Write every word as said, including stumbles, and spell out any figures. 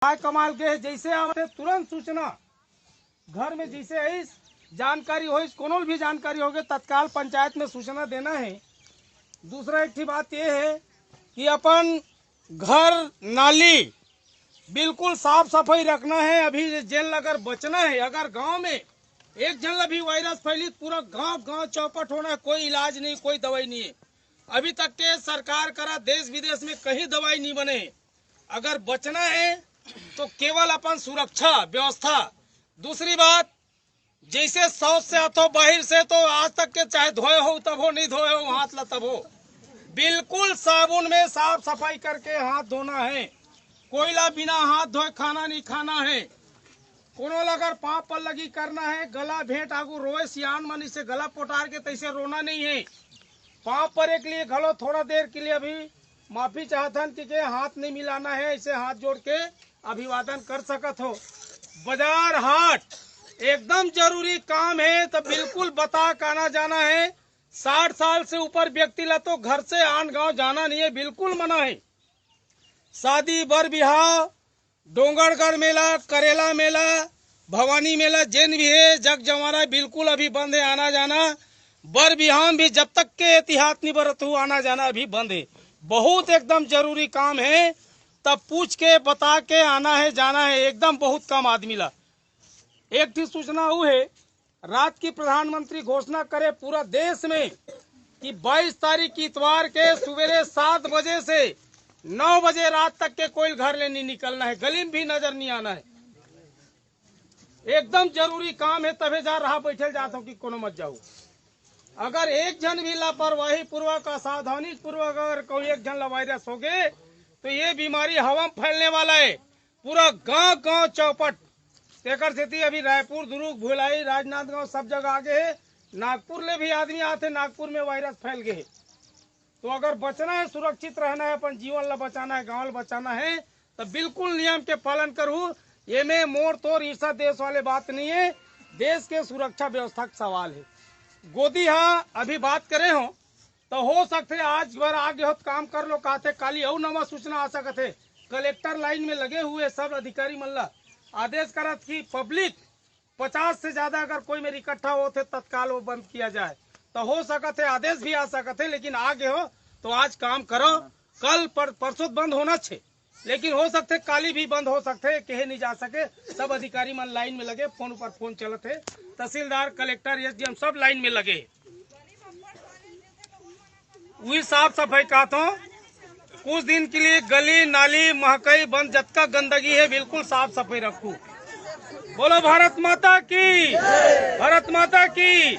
काय कमाल के हे, जैसे आवत हे तुरंत सूचना घर में जैसे आइस, जानकारी होइस, कोनो भी जानकारी होगे तत्काल पंचायत में सूचना देना है। दूसरा एक ठे बात ये है कि अपन घर नाली बिल्कुल साफ सफाई रखना है। अभी जेन ला अगर बचना है, अगर गांव में एक झन ला भी वायरस फैली, पूरा गांव गांव चौपट होना है, कोई इलाज नहीं, कोई दवाई नहीं है। अभी तक के सरकार करा देश विदेश में कहीं दवाई नहीं बने। अगर बचना है तो केवल अपन सुरक्षा व्यवस्था। दूसरी बात, जैसे शौच से आथो बाहर से, तो आज तक के चाहे धोए हो तब हो, नहीं धोए हो हाथ ला तब हो, बिल्कुल साबुन में साफ सफाई करके हाथ धोना है। कोई ला बिना हाथ धोए खाना नहीं खाना है। कोनो ला अगर पाँव पर लगी करना है, गला भेंट आगू रोए सियान मन इसे गला पोटार के तैसे रोना नहीं है। पाँव परे के लिए घलो थोड़ा देर के लिए अभी माफी चाहथन कि के हाथ नहीं मिलाना है, ऐसे हाथ जोड़ के अभिवादन कर सकत हो। बाजार हाट एकदम जरूरी काम है, तो बिल्कुल बता के आना जाना है। साठ साल से ऊपर व्यक्ति ला तो घर से आन गांव जाना नहीं है, बिल्कुल मना है। शादी बर बिहाव, डोंगरगढ़ मेला, करेला मेला, भवानी मेला, जेन भी है जग जंवारा, बिल्कुल अभी बंद है आना जाना। बर बिहाव भी जब तक के एहतियात नहीं बरत हो, आना जाना अभी बंद है। बहुत एकदम जरूरी काम है, तब पूछ के बता के आना है जाना है, एकदम बहुत कम आदमी ला। एक ठे सूचना वो है, रात की प्रधानमंत्री घोषणा करे पूरा देश में कि बाईस तारीख की इतवार के सुबेरे सात बजे से नौ बजे रात तक के कोई घर ले नहीं निकलना है, गली में भी नजर नहीं आना है। एकदम जरूरी काम है, तभे जा रहा बैठल जात हो कि कोनो मत जाओ। अगर एक झन भी लापरवाही पूर्वक, असावधानी पूर्वक अगर कोई एक झन ला वायरस हो गए तो ये बीमारी हवा में फैलने वाला है, पूरा गांव गांव चौपट। तेकर सेती अभी रायपुर, दुर्ग, भिलाई, राजनांदगांव सब जगह आगे है। नागपुर ले भी आदमी आते, नागपुर में वायरस फैल गए है। तो अगर बचना है, सुरक्षित रहना है, अपन जीवन ला बचाना है, गांव ला बचाना है, तो बिल्कुल नियम के पालन करू। ये में मोर तोर ईर्षा देश वाले बात नहीं है, देश के सुरक्षा व्यवस्था का सवाल है। गोदी हा अभी बात करे हो तो हो सकथे आज बर आगे हो तो काम कर लो कहथे, काली अउ नवा सूचना आ सकथे। कलेक्टर लाइन में लगे हुए सब अधिकारी मन ला आदेश करत कि पब्लिक पचास से ज्यादा अगर कोई मेर इकट्ठा होथे तत्काल वो बंद किया जाए। तो हो सकथे आदेश भी आ सकथे, लेकिन आगे हो तो आज काम करो। कल पर, परसों बंद होना छे, लेकिन हो सकथे काली भी बंद हो सकथे, कहे नहीं जा सके। सब अधिकारी मन लाइन में लगे, फोन ऊपर फोन चलत है, तहसीलदार, कलेक्टर, एसडीएम सब लाइन में लगे। वही साफ सफाई कहत हो, कुछ दिन के लिए गली नाली महकई बंद, जतका गंदगी है बिल्कुल साफ सफाई रखू। बोलो भारत माता की, भारत माता की।